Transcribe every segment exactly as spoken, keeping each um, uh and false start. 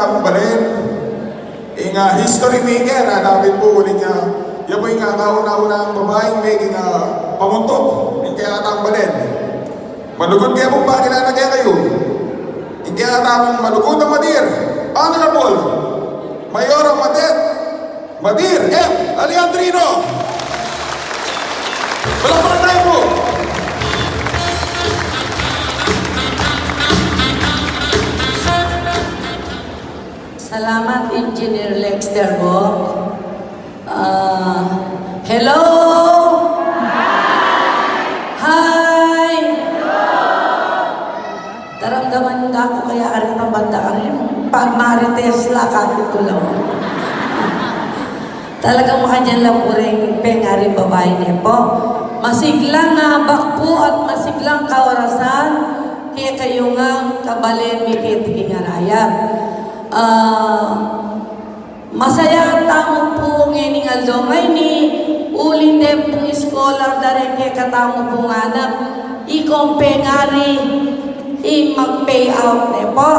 Tambalen. Ing, ah, history maker, ah, dapit pu uling, ah, ya pu ing, ah, kauna-unang babaing meging, ah, pamuntuk ning kekatang balen. Malugud ke pung pakilala kekayu ing kekatamung malugud a madir, Honorable Mayor Madet Madir M. Alejandrino. Palakpakan tayo pu. Salamat, Engineer Lexter Bok. Ah, hello? Hi! Daramdaman da ku kaya karin pang banda karin. Pag marites la, kapit ku la. Talagang makadyan la pu ring pengaring babai ne pu. Masiglang abak pu at masiglang kaorasan kekayu ngan kabalen mi keti king arayat. Ah, masaya tamu pu ngening aldo ngeni, uling deng pung scholar da reng kekatamu pung anak, ikong pengari ing mag-pay out ne pu.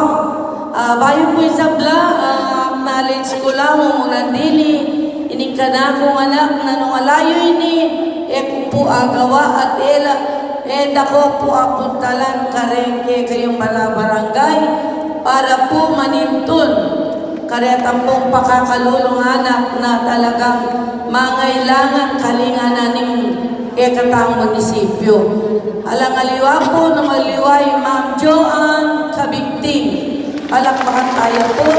Ah, bayu ku ing sabla, ah, acknowledge ku la mu munang dili ining kanakung anak na nung alayu ini, e ku pu agawa at e la, e da ku pu apuntalan kareng kekayung balabarangay para pu manintun kareta pung pakakalulung anak na talagang mangailangan kalinganan ning kekatang munisipyu. Alang aliwa pu, nung aliwa i Ma'am Joanne Cabigting. Palakpakan tayo pu.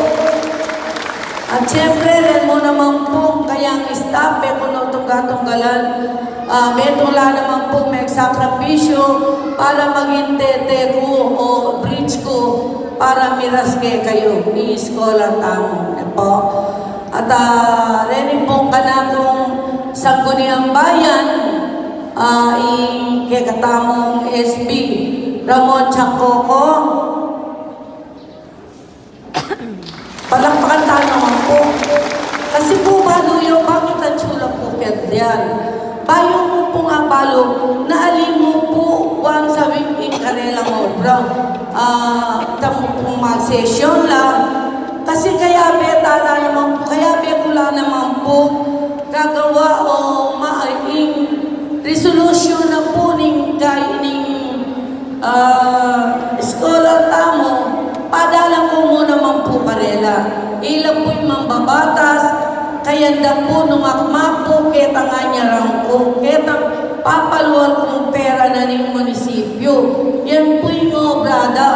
At siyempre, ren mu naman pung kayang staff, e ku no tungga-tunggalan, ah, metung la naman pung megsakripisyu para maging tete ku o bridge ku para miras kekayu, i scholar tamu, e pu. At, ah, reni pung kanakung Sangguniang Bayan, ah, i kekatamung S B Ramon Chancoco. Palakpakan tana naman pu. Kasi pu, balu yu, bakit atsu la pu keti yan? Bayu mu pung abalu, na ali mu pu once a week ing karelang obra. Ah, tamu pung mag-session la. Kasi kayabe tana naman pu, kayabe ku la naman pu gagawa o ma-, ing resolution na pu ning kay ning, ah, scholar tamu, padala ku mu naman pu karela. Ila pu ing mambabatas, kaya da pu nung akma pu keta ngan yaran ku, keta papalual kung pera na ning munisipyu. Yan pu ing obra da.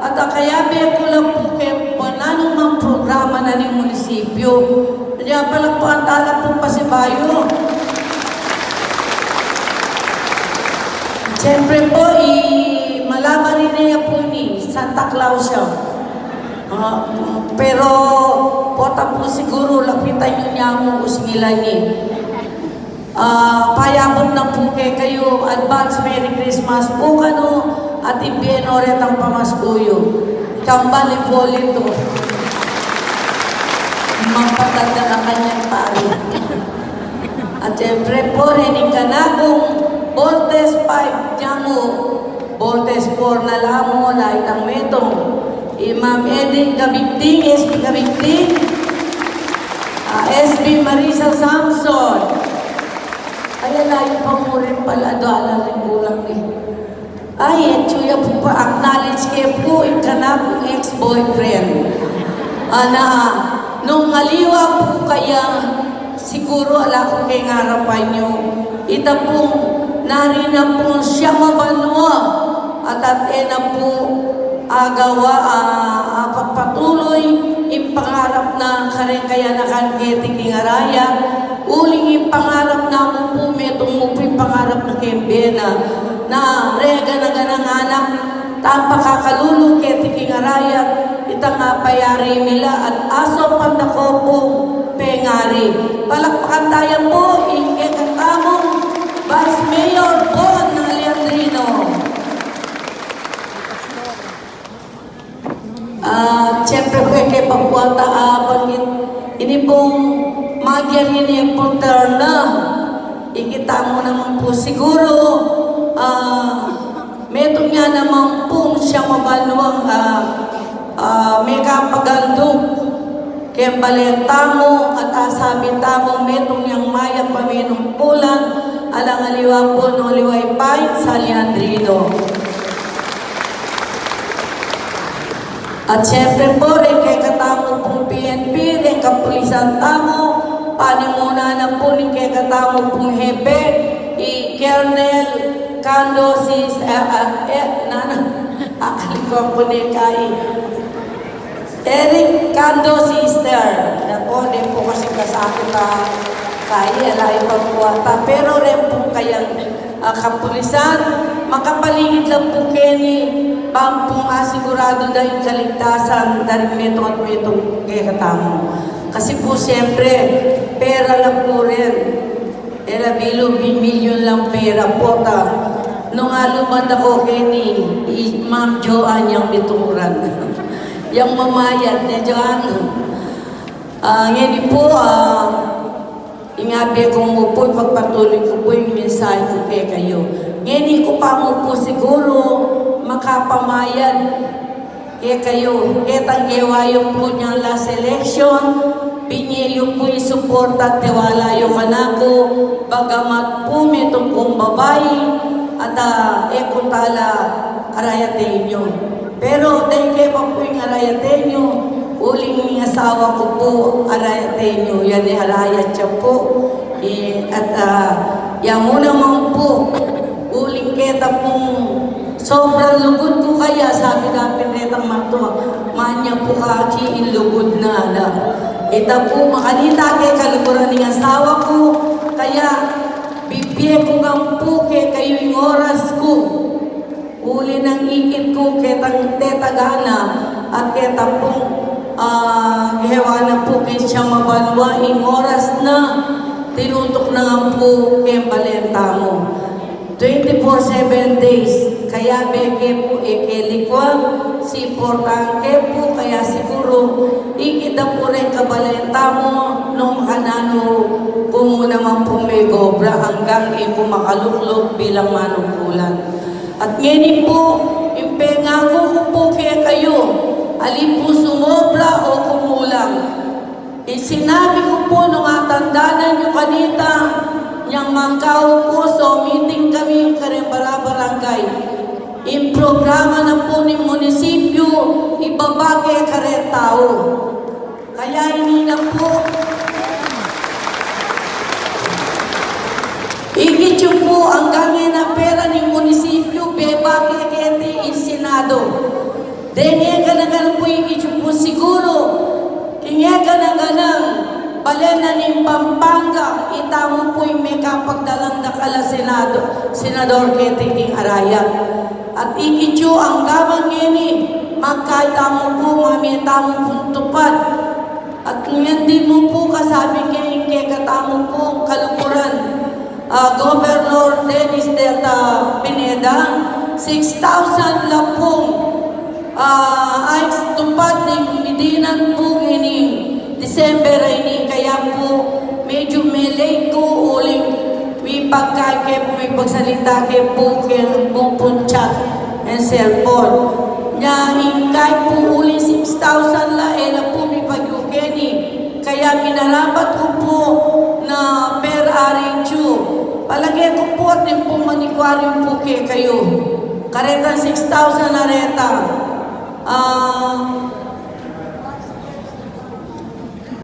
At a kayabe ku la pu keng nanu mang programa na ning munisipyu. Kaya palakpakan tana pung pasibayu. Siyempre pu, i malabar ini ya pu ni Santa Claus ya. Ah, pero pota pu siguru lapitan yu ne mu, singilan ye. Ah, payabut na pu kekayu, advance Merry Christmas pu kanu, at ibie no retang pamasku yu. Kambal Ipolito. Magpatanda na kanyang pari. At siyempre pu, rening kanakung Voltes five Jamu, Voltes four na la mu, ala itang metung. I Ma'am Edith Cabigting, S B Cabigting. Ah, S B Marisa Samson. Ay, ala yu pa mu rin pala, do ala rin kulang e. Ay, atsu ya pu pa, acknowledge ke pu ing kanakung ex-boyfriend. Ana, nung aliwa pu kaya, siguru ala ku keng arapan yu. Ita pung nari na pung siyam a banua, at at e na pu agawa, a, a, pagpatuloy ing pangarap na kareng kayanakan keti king arayat, uling ing pangarap na mu pu, metung mu pu ing pangarap na keng bie na, na rega na ganang anak, tang pakakalulu keti king arayat, itang apayari mi la at aso pandako pung pengari. Palakpakan taya pu ing kekatamung Vice Mayor Bon Alejandrino. Ah, siyempre pu, e ke pa pu ata, ah, banggit, ini pung magyan ini pung terna. Ikita mu naman pu siguru, ah, metung ya naman pung siyam a banuang, ah, ah, mekapaganduk keng balen tamu at asabi tamu metung yang mayap a minungkulan, alang aliwa pu nung aliwa i Pines Alejandrino. At siyempre pu, reng kekatamu pung P N P, reng kapulisan tamu, panimunan na pu ning kekatamu pung hepe, i Colonel Cando Sis-, eh, eh, eh, nana, akali ku pu ne kai. Eric Cando Sister, na pu, di pu kasi kasakit a kai, alay pa pu ata. Pero reng pu kayang, ah, kapulisan, makapaligid la pu keni, bang pu asiguradu da ing kaligtasan da ring metung at metung kekatamu. Kasi pu, siyempre, pera la pu rin. E la bilu, mi-, milyun lang pera pu ta. Nung aluman da ku keni, i Ma'am Joanne yang mituran. Yang mamayad, ne Joanne. Ah, ngeni pu, ah, ing abe ku mu pu, pagpatuloy ku pu ing mensahe ku kekayu. Ngeni ku pa mu pu siguru makapamayad kekayu, ketang gewa yu pu inyang last election, binye yu pu ing suporta at tiwala yu kanaku, bagamat pu metung kung babai, at, ah, e ku tala arayaten yu. Pero deng keka pu ing arayaten yu, uling ing asawa ku pu arayaten yu, yan e arayat ya pu. E, at, ah, ya mu naman pu, uling keta pung sobrang lugud ku kaya, sabi da pin retang matua, manya pu kaki ing lugud na ala. Ita pu, makanita ke kaluguran ning asawa ku, kaya bibie ku ngan pu kekayu ing oras ku. Uli nang ikit ku ketang tetagana at keta pung, ah, gewa na pu keng siyam a banua ing oras na tinutuk na ngan pu keng balen tamu. Twenty-four seven days, kayabe ke pu e ke likwan, siportahan ke pu, kaya siguru ikit da pu reng kabalen tamu nung makananu ku mu naman pung megobra anggang e ku makalukluk bilang manungkulan. At ngeni pu, ing pengaku ku pu kekayu, ali pu sumobra o kumulang. Ing sinabi ku pu nung atandanan yu kanita, nyang mangkaupu, so meeting kami kareng barabarangay. Ing programa na pu ning munisipyu, ibaba ke kareng tau. Kaya ini na pu, ikit yu pu, anggang e na pera ning munisipyu, beba ke keti ing Senado. Deng e gana-gana pu ikit yu pu siguru, king e gana-ganang balen na ning Pampanga, itamu pu ing mekapagdalang dakal a Senado, senador keti king arayat. At ikit yu anggang ngeni, magkaitamu pu, mamie tamu pung tupad. At ngan di mu pu kasabi ke ing kekatamu pung kaluguran, ah, Governor Dennis Delta Pineda, six thousand la pung, ah, ay tupad ning midinan pu ngening December a ini, kaya pu medyu me-late ku uling mipagkay ke pu, mipagsalita ke pu keng bung pung chat and cellphone. Nya ing kay pu uling six thousand la, e la pu mipagyu keni. Kaya minarapat ku pu na per aritsu. Palage ku pu atin pung manikwaring pu kekayu. Karetang six thousand a reta. Ah,